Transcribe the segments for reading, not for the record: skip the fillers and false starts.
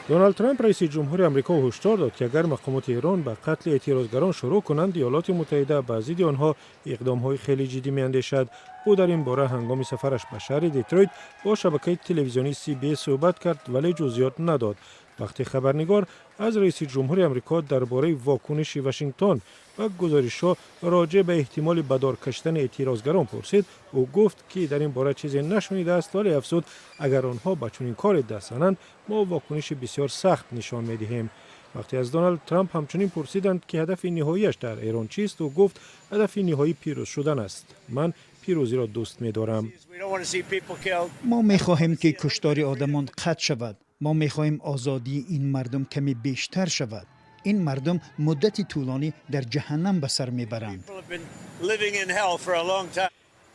Доналд Трамп, раиси ҷумҳури Амрико, ҳушдор дод, ки агар мақомоти Эрон ба қатли эътирозгарон шурӯъ кунанд, Иёлоти Муттаҳида ба зидди онҳо иқдомҳои хеле ҷиддӣ меандешад. Ӯ дар ин бора ҳангоми сафараш ба шаҳри Детройт бо шабакаи телевизионии CBS суҳбат кард, вале ҷузъиёт надод. Вақте хабарнигор аз раиси ҷумҳури Амрико дар бораи вокуниши Вашингтон ба гузоришҳо роҷеъ ба эҳтимоли ба дор кашидани эътирозгарон пурсид, ӯ гуфт, ки дар ин бора чизе нашунидааст, вале афзуд: «Агар онҳо ба чунин коре даст зананд, мо вокуниши бисёр сахт нишон медиҳем». Вақте аз Доналд Трамп ҳамчунин пурсиданд, ки ҳадафи ниҳоияш дар Эрон чист, ӯ гуфт: «Ҳадафи ниҳоӣ пирӯз шудан аст. Ман пирӯзиро дӯст медорам». Мо мехоҳем, ки куштори одамон қатъ шавад. Мо мехоҳем озодии ин мардум каме бештар шавад. Ин мардум муддати тӯлонӣ дар ҷаҳаннам ба сар мебаранд.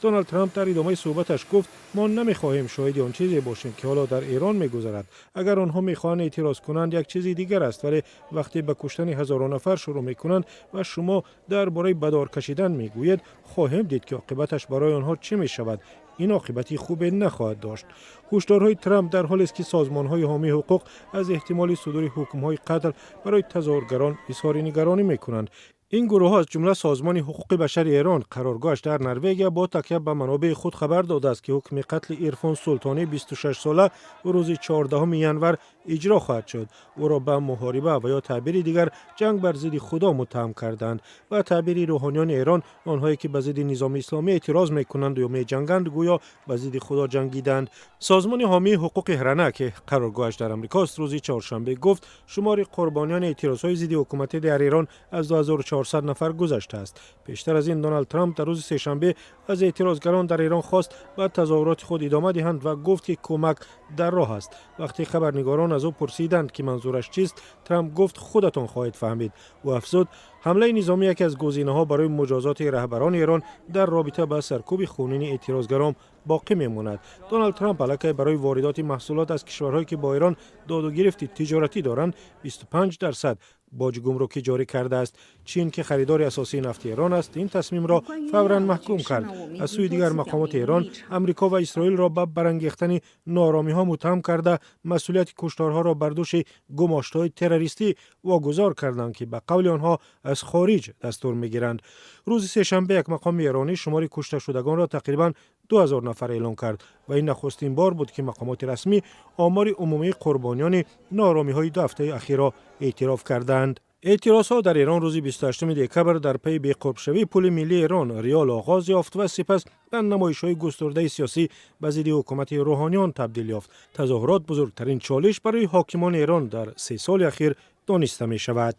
Доналд Трамп дар идомаи суҳбаташ гуфт: «Мо намехоҳем шоҳиди он чизе бошем, ки ҳоло дар Эрон мегузарад. Агар онҳо мехоҳанд эътироз кунанд, як чизи дигар аст, вале вақте ба куштани ҳазорон нафар шурӯъ мекунанд ва шумо дар бораи ба дор кашидан мегӯед, хоҳем дид, ки оқибаташ барои онҳо чӣ мешавад. Ин оқибати хубе нахоҳад дошт». Ҳушдорҳои Трамп дар ҳолест, ки созмонҳои ҳомии ҳуқуқ аз эҳтимоли судури ҳукмҳои қатл барои тазоҳургарон изҳори нигаронӣ мекунанд. Ин гурӯҳҳо, аз ҷумла Созмони ҳуқуқи башари Эрон, қароргоҳаш дар Норвегия, бо такя ба манобеи худ хабар додааст, ки ҳукми қатли Ирфон Султонӣ, 26сола, рӯзи 14 январ иҷро хоҳад шуд. Ӯро ба муҳориба ва ё таъбири дигар ҷанг бар зидди Худо муттаҳам карданд. Ба таъбири рӯҳониёни Эрон, онҳое ки ба зидди низоми исломӣ эътироз мекунанд ё меҷанганд, гӯё ба зидди Худо ҷангиданд. Созмони ҳомии ҳуқуқи Ҳрана, ки қароргоҳаш дар Амрикост, рӯзи чоршанбе гуфт, шумори қурбониёни эътирозҳои зидди ҳукуматӣ дар Эрон аз 2400 нафар гузаштааст. Пештар аз ин Доналд Трамп дар рӯзи сешанбе аз эътирозгарон дар Эрон хост, ба тазоҳуроти худ идома диҳанд ва гуфт, ки кӯмак дар роҳ аст. Вақте хабарнигорон аз ӯ пурсиданд, ки манзураш чист, Трамп гуфт: «Худатон хоҳед фаҳмид». Ӯ афзуд, ҳамлаи низомӣ яке аз гузинаҳо барои муҷозоти раҳбарони Эрон дар робита ба саркӯби хунини эътирозгарон боқӣ мемонад. Доналд Трамп аллакай барои воридоти маҳсулот аз кишварҳое, ки бо Эрон доду гирифти тиҷоратӣ доранд, 25% боҷи гумрукӣ ҷорӣ кардааст. Чин, ки харидори асосии нафти Эрон аст, ин тасмимро фавран маҳкум кард. Аз сӯи дигар, мақомоти Эрон Амрико ва Исроилро ба барангехтани нооромиҳо муттаҳам карда, масъулияти кушторҳоро бар дӯши гумоштаҳои террористӣ вогузор карданд, ки ба қавли онҳо аз хориҷ дастур мегиранд. Рӯзи сешанбе як мақоми эронӣ шумори кушташудагонро тақрибан 2000 нафар эълон кард ва ин нахустин бор буд, ки мақомоти расмӣ омори умумии қурбониёни нооромиҳои 2 ҳафтаи ахирро эътироф карданд. Эътирозҳо дар Эрон рӯзи 28 декабр дар пайи беқурбшавии пули миллии Эрон, риёл, оғоз ёфт ва сипас ба намоишҳои густурдаи сиёсӣ ба зидди ҳукумати рӯҳониён табдил ёфт. Тазоҳурот бузургтарин чолиш барои ҳокимони Эрон дар 3 соли ахир дониста мешавад.